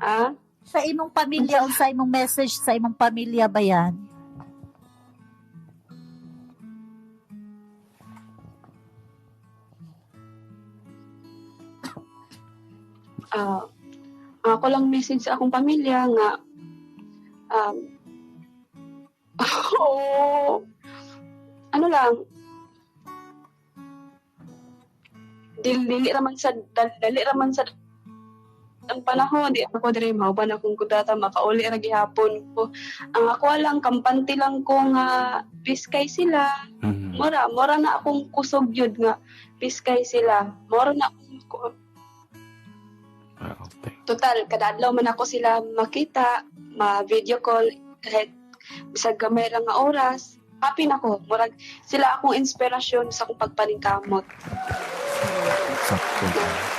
Ah, Sa imong pamilya, unsa imong message sa imong pamilya ba yan? Ah, ang ako lang message sa akong pamilya nga oo, ano lang, dili raman sa ang panahon di ako diri mauban akong kudata, makauli ra gihapon ko. Ang ako lang, kampante lang ko nga biskay sila. Mora mora na akong kusog yun nga biskay sila, mora na akong Ah, okay. Total, kada adlaw man ako sila makita, ma-video call kahit bisag gamay ra nga oras, happy na ko. Murag sila akong inspirasyon sa akong pagpaningkamot. Sakto.